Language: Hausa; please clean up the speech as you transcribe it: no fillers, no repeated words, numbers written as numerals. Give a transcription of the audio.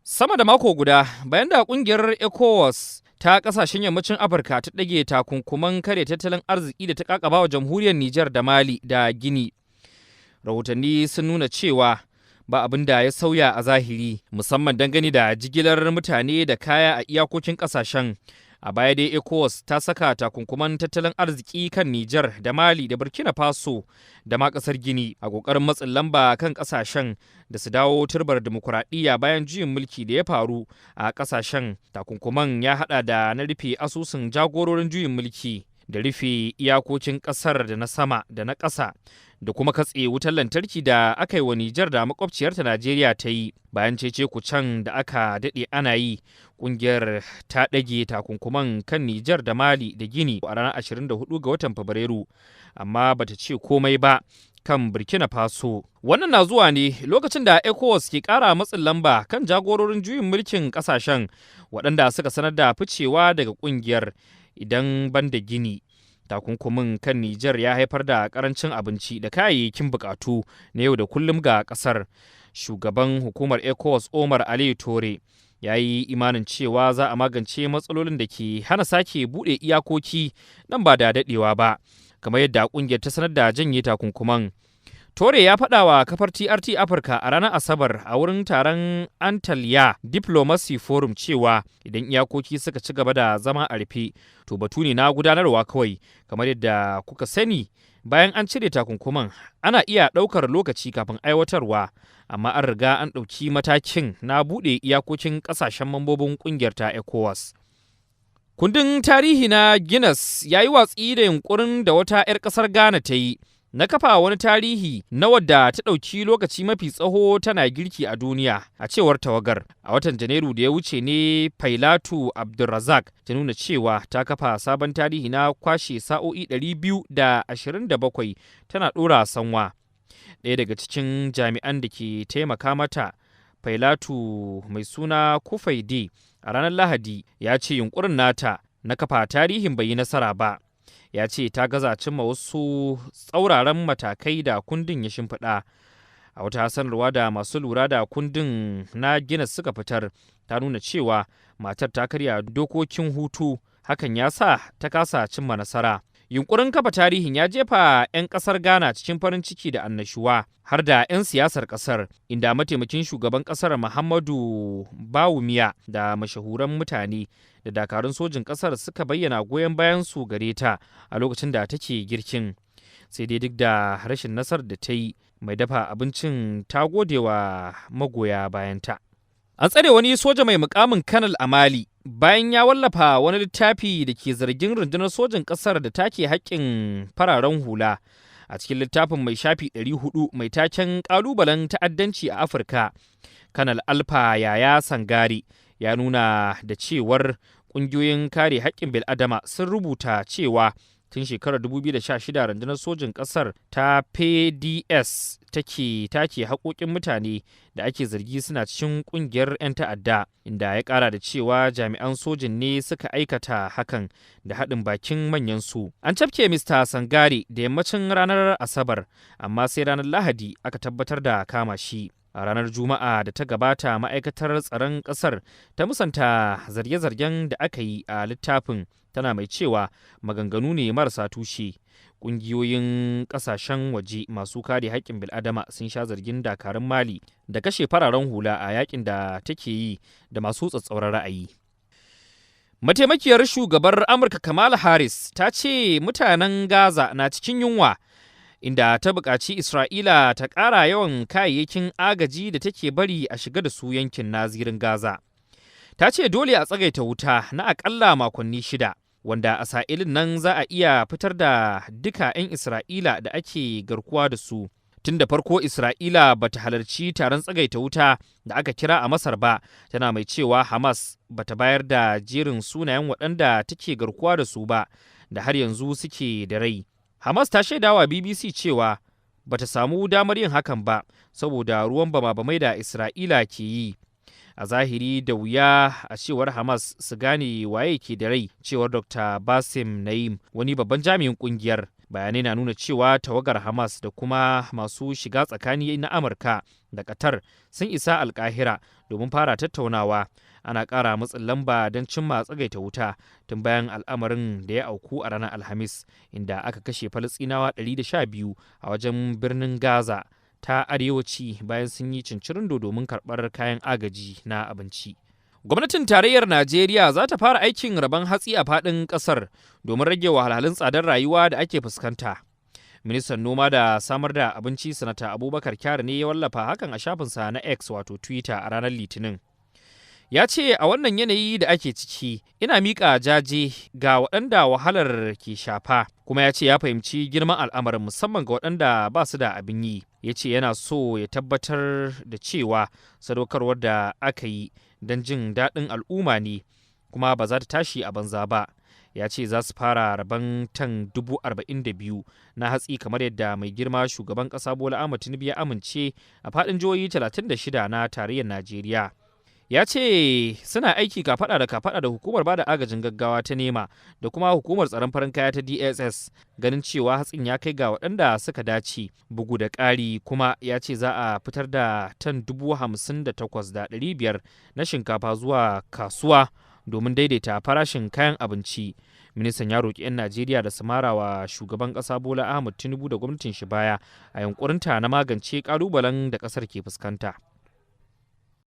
Sama da mako guda bayan da kungiyar ECOWAS ta kasashen yammacin Afirka ta ɗage takunkuman kare tattalin arziki da ta kakaba wa jamhuriyar Nijar da Mali da Gini. Rahotanni sun nuna cewa ba abin da ya sauya a zahiri, musamman dangane da jigilar mutane da kaya a iyakokin kasashen. A baya dai ECOWAS ta saka takunkuman tattalin arziki kan Nijar da Mali da Burkina Faso da ma kasar Gini a kokarin matsin lamba kan kasashen da su dawo turbar dimokuraɗiyya bayan juyin mulki da ya faru a kasashen. Takunkuman ya hada da na rufe asusun jagororin juyin mulki da rufe iyakokin kasar da na sama da na ƙasa da kuma katse wutar lantarki da aka yi wa Nijar da makwabciyarta Najeriya ta yi. Bayan cece kucen da aka daɗe ana yi, ƙungiyar ta ɗage takunkuman kan Nijar da Mali da Gini a ranar 24 ga watan Fabrairu, amma bata ce komai ba kan Burkina Faso. Wannan na zuwa ne lokacin da ECOWAS ke ƙara matsin lamba kan jagororin juyin mulkin ƙasashen waɗanda suka sanar da ficewa daga ƙungiyar idan banda Gini. Takunkumin kan Nijar ya haifar da karancin abinci da kayayyakin bukatu na yau da kullum ga kasar. Shugaban hukumar ECOWAS, Omar Aliyu Tore, ya yi imanin cewa za a magance matsalolin da ke hana sake buɗe iyakoki nan ba da daɗewa ba, kamar yadda ƙungiyar ta sanar da janye takunkuman. Tore ya faɗa wa kafar TRT Afirka a ranar Asabar a wurin taron Antalya Diplomacy Forum cewa idan iyakoki suka ci gaba da zama a rufe, to batu ne na gudanarwa kawai. Kamar yadda kuka sani, bayan an cire takunkuman, ana iya ɗaukar lokaci kafin aiwatarwa, amma an riga an ɗauki matakin na buɗe iyakokin ƙasashen mambobin ƙungiyar ta ECOWAS. Kundin tarihi na Guinness ya yi watsi da yunkurin da wata 'yar ƙasar Ghana ta yi na kafa wani tarihi na wadda ta ɗauki lokaci mafi tsawo tana girki a duniya. A cewar tawagar, a watan Janairu da ya wuce ne Failatu Abdulrazak ta nuna cewa ta kafa sabon tarihi na kwashe sa'o'i 227 tana ɗora sanwa. Ɗaya daga cikin jami'an da ke taimaka mata, Failatu mai suna Kufaide, a ranar Lahadi ya ce yunkurin nata na kafa tarihin bai yi nasara ba. Ya ce ta gaza cimma wasu tsauraran matakai da kundin ya shimfiɗa. A wata sanarwa da masu lura da kundin na Guinness suka fitar, ta nuna cewa matar ta karya dokokin hutu, hakan ya sa ta kasa cimma nasara. Yunkurin kafa tarihin ya jefa 'yan kasar Ghana cikin farin ciki da annashuwa, har da 'yan siyasar kasar, inda mataimakin shugaban kasar Muhammadu Bawumia da mashahuran mutane da dakarun sojin kasar suka bayyana goyon bayan su gare ta a lokacin da take girkin. Sai dai duk da rashin nasarar da ta yi, mai dafa abincin ta gode wa magoya bayanta. An tsare wani soja mai mukamin kanal a Mali bayan ya wallafa wani littafi da ke zargin rundunar sojin ƙasar da take haƙƙin fararen hula. A cikin littafin mai shafi 400 mai taken ƙalubalen ta'addanci a Afirka, Kanal Alfa Yaya Sangare ya nuna da cewar ƙungiyoyin kare haƙƙin bil'adama sun rubuta cewa tun shekarar 2016 rundunar sojin ƙasar ta PDS take take haƙoƙin mutane da ake zargi suna cikin ƙungiyar 'yan ta'adda, inda ya ƙara da cewa jami'an sojin ne suka aikata hakan da haɗin bakin manyan su. An cafke Mr. Sangare da yammacin ranar Asabar, amma sai ranar Lahadi aka tabbatar da kama shi. A ranar Juma'a da ta gabata, ma'aikatar tsaron ƙasar ta musanta zarge-zargen da aka yi a littafin, tana mai cewa maganganu ne marasa tushe. Ƙungiyoyin ƙasashen waje masu kare haƙƙin bil'adama sun sha zargin dakarun Mali da kashe fararen hula a yakin da take yi da masu tsatsauran ra'ayi. Mataimakiyar shugabar Amurka Kamala Harris ta ce mutanen Gaza na cikin yunwa, inda ta buƙaci Isra'ila ta ƙara yawan kayayyakin agaji da take bari a shiga da su yankin na zirin Gaza. Ta ce dole a tsagaita wuta na aƙalla makonni 6, wanda a sa'ilin nan za a iya fitar da duka 'yan Isra'ila da ake garkuwa da su. Tun da farko Isra'ila ba ta halarci taron tsagaita wuta da aka kira a Masar ba, tana mai cewa Hamas ba ta bayar da jerin sunayen waɗanda take garkuwa da su ba, da har yanzu suke da rai. Hamas ta shaidawa BBC cewa ba ta samu damar yin hakan ba saboda ruwan bama-bamai da Isra'ila ke yi. A zahiri da wuya, a cewar Hamas, su gane waye ke da rai, cewar Dr. Basim Naim, wani babban jami'in kungiyar. Bayanai na nuna cewa tawagar Hamas da kuma masu shiga tsakani na Amurka da Qatar sun isa Alkahira domin fara tattaunawa. Ana ƙara matsin lamba don cimma tsagaita wuta tun bayan al'amarin da ya auku a ranar Alhamis, inda aka kashe Falasɗinawa 112 a wajen birnin Gaza ta arewaci bayan sun yi cincirindo domin karɓar kayan agaji na abinci. Gwamnatin tarayyar Najeriya za ta fara aikin rabon hatsi a faɗin ƙasar domin rage wahalhalun tsadar rayuwa da ake fuskanta. Ministan noma da samar da abinci, Sanata Abubakar Kyari, ne ya wallafa hakan a shafinsa na X, wato Twitter, a ranar Litinin. Ya ce, "A wannan yanayi da ake ciki, ina miƙa jaje ga waɗanda wahalar ke shafa." Kuma ya ce ya fahimci girman al'amarin, musamman ga waɗanda ba su da abin yi. Ya ce yana so ya tabbatar da cewa sadaukarwar da aka yi don jin daɗin al'umma ne, kuma ba za ta tashi a banza ba. Ya ce za su fara rabon tan 42,000 na hatsi kamar yadda mai girma shugaban ƙasa Bola Ahmad Tinubu ya amince a faɗin jihohi 36 na tarayyar Najeriya. Ya ce suna aiki kafada da kafada da hukumar bada agajin gaggawa ta NEMA da kuma hukumar tsaron farin kaya ta DSS ganin cewa hatsin ya kai ga waɗanda suka dace. Bugu da ƙari kuma, ya ce za a fitar da tan 58,500 na shinkafa zuwa kasuwa domin daidaita farashin kayan abinci. Ministan ya roƙi 'yan Najeriya da su mara wa shugaban ƙasa Bola Ahmad Tinubu da gwamnatin shi baya a yunkurinta na magance ƙalubalen da ƙasar ke fuskanta.